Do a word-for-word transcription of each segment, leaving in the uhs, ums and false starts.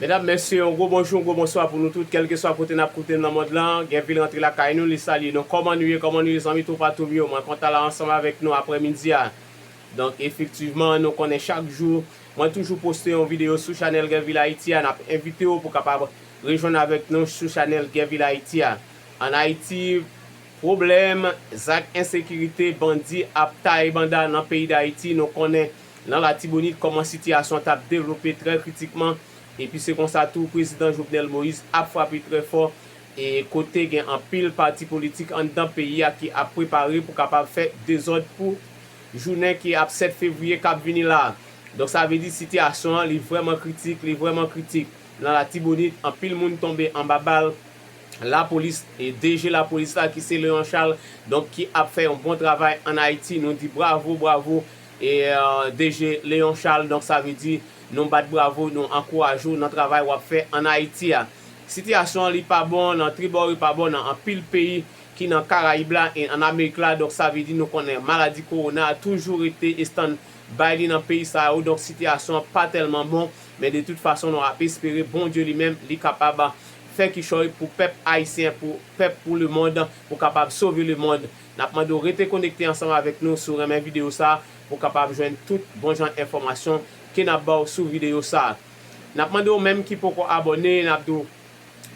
Medam, mesye, yon gwo bonjou, yon gwo bonswa pou nou tout, kèlkeswa kote n ap koute n nan mond lan. Gèvil rantre lakay nou, li salye nou. Kòman nou ye, kòman nou ye, zanmi toupatou m yo? Mwen kontan la ansanm avèk nou aprèmidi a. Donk, efektivman, nou konnen chak jou, mwen toujou poste yon videyo sou chanèl Gèvil Ayiti a. N ap envite w pou kapab rejwenn avèk nou sou chanèl Gèvil Ayiti a. Ann Ayiti, pwoblèm, zak ensekirite, bandi ap taye banda nan peyi Dayiti. Nou konnen nan Latibonit kòman sitiyasyon t ap devlope trè kritikman. Epi se konsa tou, prezidan Jovenel Moïse ap frape trè fò, e kote gen anpil pati politik anndan peyi a ki ap prepare pou kapab fè dezòd pou jounen ki ap sèt fevriye k ap vini la. Donk, sa vle di sitiyasyon an, li vrèman kritik, li vrèman kritik. Nan Latibonit, anpil moun tonbe anba bal. Lapolis, e DG lapolis la ki se Léon Charles, donk, ki ap fè yon bon travay ann Ayiti. Nou di bravo, bravo, e, euh, DG Léon Charles. Donk, sa vle di nou bat bravo, nou ankouraje w nan travay w ap fè ann Ayiti a. Sitiyasyon an, li pa bon nan tribò, li pa bon nan anpil peyi ki nan Karayib la e ann Amerik la. Donk, sa vle di nou konnen maladi kowona a toujou rete estann bay li nan peyi sa yo. Donk, sitiyasyon an pa tèlman bon, men de tout fason, nou ap espere Bondye li menm, li kapab fè kichòy pou pèp ayisyen, pou pèp, pou lemonn, pou kapab sove lemonn. N ap mande w rete konekte ansanm avèk nou si w renmen videyo sa a, pou kapab jwenn tout bon jan enfòmasyon ke n ap ba w sou videyo sa a. N ap mande w menm ki poko abòne, n ap di w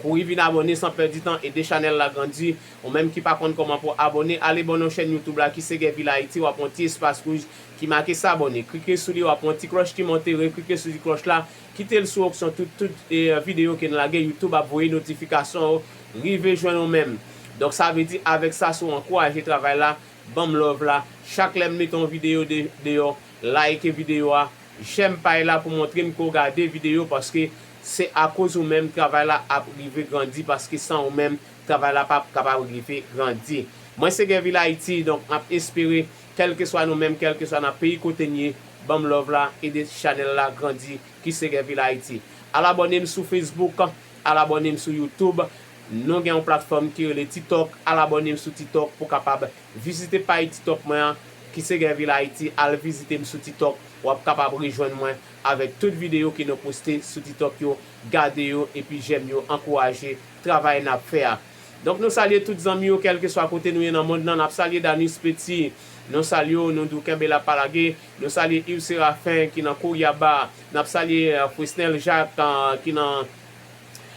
kouri vin abòne san pèdi tan, ede chanèl la grandi. Ou menm ki pa konn kòman pou abòne, ale bò nan chèn YouTube la ki se Gèvil Ayiti, w ap wè yon ti espas wouj ki make s'abonner. Klike sou li, w ap wè yon ti klòch ki monte, reklike sou ti klòch la, kite l sou opsyon tout, tout, e, videyo ke n lage, YouTube ap voye notifikasyon yo rive jwenn ou menm. Donk, sa vle di, avèk sa, si w ankouraje travay la, ban m love la. Chak lè m mete yon videyo de-, deyò, like videyo a, jèm pay la pou montre m ke w gade videyo, paske se akoz ou menm travay la ap rive grandi, paske san ou menm, travay la p ap kapab rive grandi. Mwen se Gèvil Ayiti, donk m ap espere, kèlkeswa nou menm, kèlkeswa nan peyi kote n ye, ban m love la, ede chanèl la grandi, ki se Gèvil Ayiti. Al abòne m sou Facebook, al abòne m sou YouTube. Nou gen yon platfòm ki rele TikTok, al abòne m sou TikTok pou kapab vizite paj TikTok mwen an, ki se Gèvil Ayiti, al vizite m sou TikTok, w ap kapab rejwenn mwen avèk tout videyo ke nou poste sou TikTok yo, gade yo, epi jèm yo, ankouraje travay n ap fè a. Donk, nou salye tout zanmi yo, kèlkeswa kote nou ye nan mond lan. N ap salye Danus Petit, nou salye w, nou di w kenbe la, pa lage. Nou salye Yves Séraphin ki nan Koryaba. N ap salye, euh, Frisnel Jacques, euh, ki nan,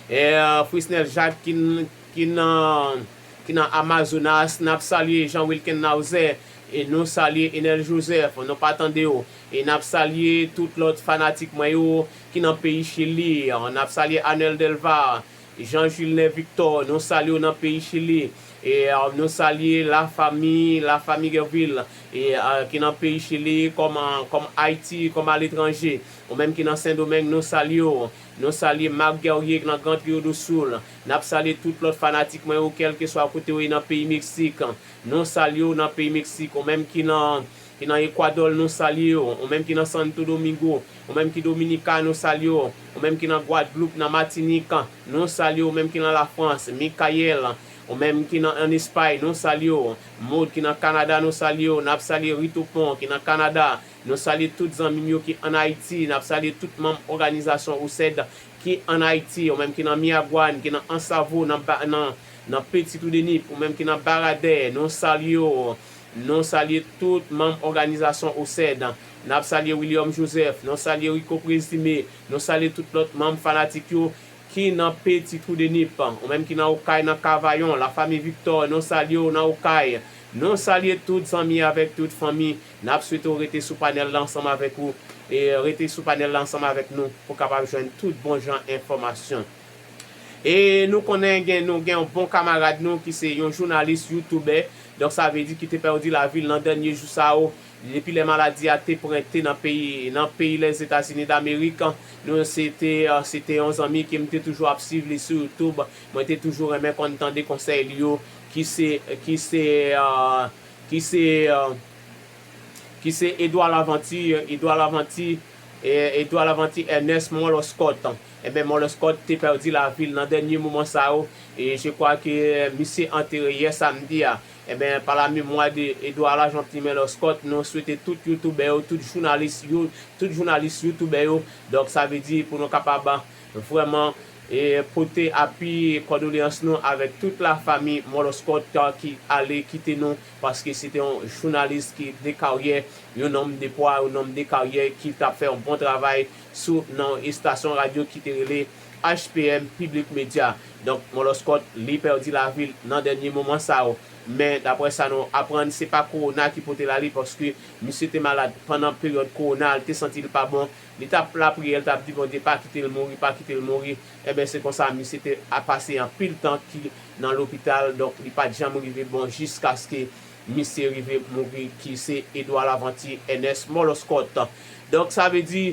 euh, Frisnel Jacques ki n-, ki nan, ki nan Amazonas. N ap salye Jean Wilken Nauzer. E nou salye Enel Joseph, nou pa tande w. E n ap salye tout lòt fanatik mwen yo ki nan peyi Chili. N ap salye Anel Delva, Jean Julien Victor, nou salye w nan peyi Chili. E, euh, nou salye lafanmi, lafanmi Gèvil, e, euh, ki nan peyi Chili, kòm, kòm Ayiti, kòm aletranje. Ou menm ki nan Sendomeng, nou salye w. Nou salye Marc Guerrier ki nan Gran Rio do Sul. N ap salye tout lòt fanatik mwen yo, kèlkeswa kote w ye nan peyi Meksik. Nou salye w nan peyi Meksik. Ou menm ki nan, ki nan Ekwadò, nou salye w. Ou menm ki nan Santo Domingo, ou menm ki Dominika, nou salye w. Ou menm ki nan Gwadloup, nan Matinik, nou salye w. Ou menm ki nan Lafrans, Michael, ou menm ki nan, ann Espay, nou salye w. Maud ki nan Kanada, nou salye w. N ap salye Ritopon ki nan Kanada. Nou salye tout zanmi m yo ki ann Ayiti. N ap salye tout manm òganizasyon OCED ki ann Ayiti, ou menm ki nan Miragwàn, ki nan Ansavo, nan Ba-, nan, nan Petit Trou de Nip, ou menm ki nan Baradè, nou salye w. Nou salye tout manm òganizasyon OCED. N ap salye William Joseph, nou salye Rico Présumé, nou salye tout lòt manm fanatik yo ki nan Petit Trou de Nip, ou menm ki nan Okay, nan Kavayon, lafanmi Victor, nou salye w nan Okay. Nou salye tout zanmi avèk tout fanmi. N ap swete w rete sou panèl la ansanm avèk ou, e rete sou panèl la ansanm avèk nou pou kapab jwenn tout bon jan enfòmasyon. E nou konnen gen, nou gen yon bon kamarad nou ki se yon jounalis, youtubè. Donk, sa vle di ki te pèdi lavi l nan dènye jou sa yo. Depi lè maladi a te pwente nan peyi, nan peyi Lèzetazini Damerik, nou se te, euh, se te yon zanmi ke m te toujou ap swiv li sou YouTube. Mwen te toujou renmen konn tande konsèy li yo, ki se, ki se, euh, ki se, euh, ki se Edouard Laventure, Edouard Laventure, e, Edouard Laventure Ernest Molo Scott. Enben, Molo Scott te pèdi lavi l nan dènye moman sa yo. E je kwa ke misye antere yè samdi a. Enben, pa la memwa de Edouard Laventure Molo Scott, nou swete tout youtubè yo, tout jounalis yo, tout jounalis youtubè yo. Donk, sa vle di pou nou kapab vrèman e pote api kondoleyans nou avèk tout lafanmi Mòlòskòt ki ale kite nou, paske se te yon jounalis ki de karyè, yon nonm de pwa, yon nonm de karyè ki t ap fè yon bon travay sou nan estasyon radyo ki te rele H P M Public Media. Donk, Mòlòskòt, li pèdi lavi l nan dènye moman sa yo. Men, daprè sa nou aprann, se pa kowona ki pote l ale, paske misye te malad pandan peryòd kowona, li te santi l pa bon, li t ap lapriyè, li t ap di Bondye, pa kite l mouri, pa kite l mouri. Enben, se konsa, misye te ap pase anpil tan ki nan lopital, donk, li pa t janm rive bon jiskaske misye rive mouri, ki se Edouard Laventure Ernest Mòlòskòt. Donk, sa vle di,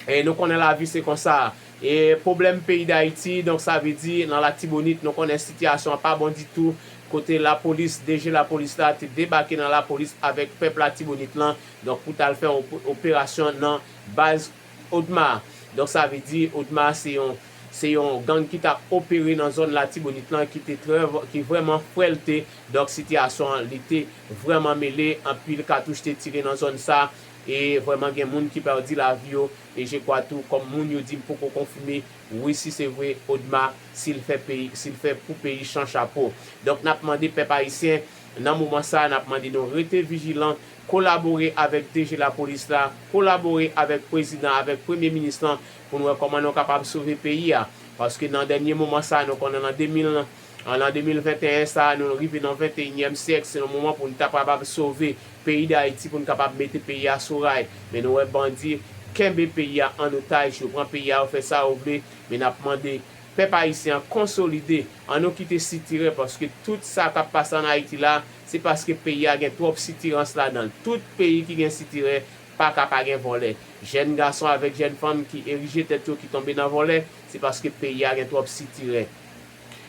e nou konnen lavi se konsa. E pwoblèm peyi Dayiti, donk, sa vle di, nan Latibonit, nou konnen sitiyasyon an pa bon ditou, kote lapolis, D G lapolis la, te debake nan lapolis avèk pèp Latibonit lan, donk, pou t al fè yon op-, operasyon nan baz Odma. Donk, sa vle di, Odma se yon, se yon gang ki t ap opere nan zòn Latibonit lan, ki te trè, ki vrèman frèlte. Donk, sitiyasyon an, li te vrèman mele, anpil katouch te tire nan zòn sa, e vrèman gen moun ki pèdi lavi yo, e je kwa tou, kòm moun yo di m poko konfime, wi, si se vre, Odma, si l fè peyi, si l fè pou peyi chan chapo. Donk, n ap mande pèp ayisyen, nan moman sa, n ap mande nou rete vijilan, kolabore avèk D G lapolis la, kolabore avèk prezidan, avèk premye minis lan, pou n wè kòman nou kapab sove peyi a. Paske nan dènye moman sa, nou konnen nan de mil, an lan de mil venteyen sa, nou rive nan venteyinyèm syèk, se yon moman pou n ta kapab sove peyi Dayiti, pou n kapab mete peyi a sou ray. Men nou wè bandi kenbe peyi a an otaj, yo pran peyi a, yo fè sa yo vle, men n ap mande pèp ayisyen an konsolide, an nou kite sitirè, paske tout sa k ap pase ann Ayiti la, se paske peyi a gen twòp sitirans ladan l. Tout peyi ki gen sitirè pa ka pa gen vòlè. Jèn gason avèk jèn fanm ki erije tèt yo, ki tonbe nan vòlè, se paske peyi a gen twòp sitirè.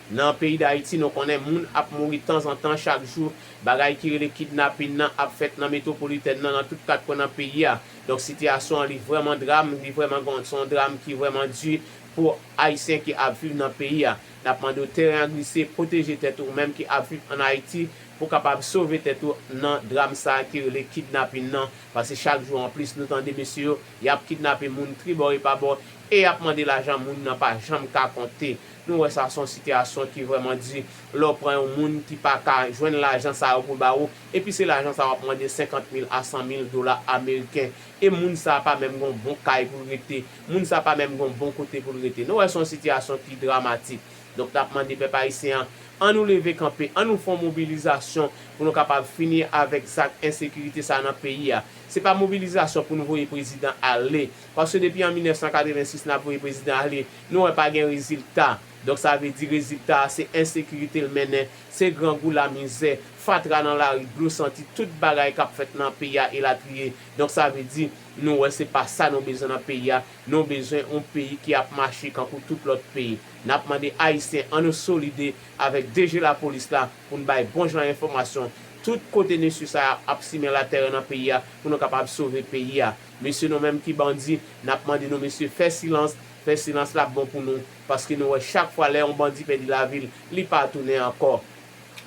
Nan peyi Dayiti, nou konnen moun ap mouri tanzantan, chak jou, bagay ki rele kidnapin nan ap fèt nan metwopolitèn nan, nan tout kat kwen nan peyi a. Donk, sitiyasyon an, li vrèman dram, li vrèman gon-, se yon dram ki vrèman di pou Ayisyen ki ap viv nan peyi a. N ap mande w tèren an glise, pwoteje tèt ou, ou menm ki ap viv ann Ayiti, pou w kapab sove tèt ou nan dram sa a ki rele kidnapin nan. Paske chak jou anplis, nou tande mesye yo, y ap kidnape moun tribò e pabò, e y ap mande lajan moun nan pa janm ka konte. Nou wè sa se yon sitiyasyon ki vrèman di, lè w pran yon moun ki pa ka jwenn lajan sa yo pou l ba ou, epi se lajan sa yo w ap mande senkant mil a san mil dola ameriken. E moun sa a pa menm gon bon kay pou l rete. Moun sa a pa menm gon bon kote pou l rete. Nou wè se yon sitiyasyon ki dramatik. Donk, n ap mande pèp ayisyen an, an nou leve kanpe, an nou fè yon mobilizasyon pou nou kapab fini avèk zak ensekirite sa a nan peyi a. Se pa mobilizasyon pou nou voye prezidan ale. Paske depi an mil nèf san katrevensis n ap voye prezidan ale, nou wè pa gen rezilta. Donk, sa vle di rezilta a se ensekirite l mennen, se grangou, lamizè, fatra nan lari, dlo santi, tout bagay k ap fèt nan peyi a, elatriye. Donk, sa vle di, nou wè se pa sa nou bezwen nan peyi a. Nou bezwen yon peyi ki ap mache kankou tout lòt peyi. N ap mande Ayisyen, an nou solide avèk D G lapolis la pou n bay bon jan enfòmasyon. Tout kote mesye sa a ap simen latèrè nan peyi a pou nou kapab sove peyi a. Mesye, nou menm ki bandi, n ap mande nou, mesye, fè silans. Fè silans la ap bon pou nou. Paske nou wè chak fwa lè yon bandi pèdi lavi l, li pa tounen ankò.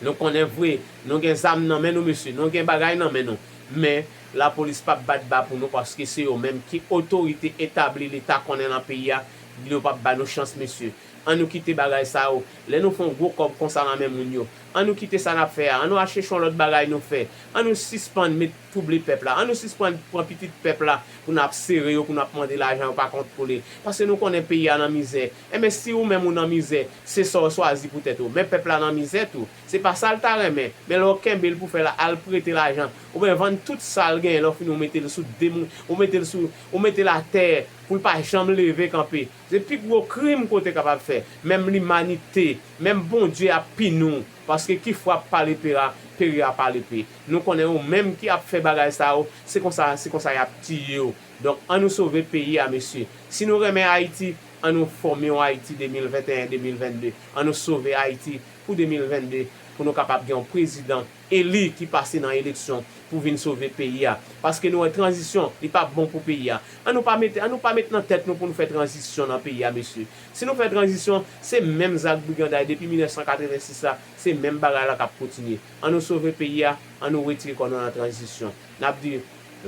Nou konnen vre, nou gen zam nan men nou, mesye, nou gen bagay nan men nou. Men, lapolis p ap bat ba pou nou paske se yo menm ki otorite etabli Leta konnen nan peyi a, yo p ap ba nou chans, mesye. An nou kite bagay sa yo. Lè nou fè yon gwo kòb konsa nan men moun yo, an nou kite sa n ap fè a, an nou al chèche yon lòt bagay nou fè. An nou sispann met twouble pèp la. An nou sispann pran pitit pèp la pou n ap sere yo, pou n ap mande lajan yo pa kontwole. Paske nou konnen peyi a nan mizè. Enben, si ou menm ou nan mizè, se sa w chwazi pou tèt ou. Men pèp la nan mizè tou. Se pa sa l ta renmen. Men lè w kenbe l pou fè la, al prete lajan. Oubyen vann tout sa l genyen, lè w fini ou mete l sou de moun, ou mete l sou, ou mete l atè pou l pa janm leve kanpe. Se pi gwo krim ke w te kapab fè. Menm limanite, menm Bondye ap pini w. Paske ki frap pa lepe a, peri a pa lepe. Nou konnen yo menm ki ap fè bagay sa yo, se konsa, se konsa y ap tiye yo. Donk, an nou sove peyi a, mesye. Si nou renmen Ayiti, an nou fòme yon Ayiti de mil venteyen, de mil vennde. An nou sove Ayiti pou de mil vennde, pou nou kapab gen yon prezidan eli ki pase nan eleksyon pou vin sove peyi a. Paske nou wè tranzisyon, li p ap bon pou peyi a. An nou pa mete, an nou pa met nan tèt nou pou nou fè tranzisyon nan peyi a, mesye. Si nou fè tranzisyon, se menm zak briganday depi mil nèf san katrevensis la, se menm bagay la k ap kontinye. An nou sove peyi a, an nou retire kò nou nan tranzisyon. N ap di,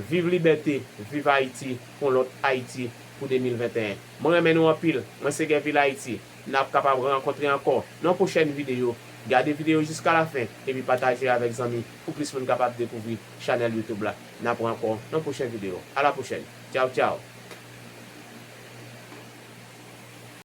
viv libète, viv Ayiti, pou yon lòt Ayiti pou de mil venteyen. Mwen renmen nou anpil. Mwen se Guervil Haïti. N ap kapab rankontre ankò nan pwochèn videyo. Gade videyo jiska lafen epi pataje avèk zanmi pou plis moun kapab dekouvri chanèl YouTube la. N ap wè ankò nan pwochèn videyo. A la pwochèn. Tchaw, tchaw.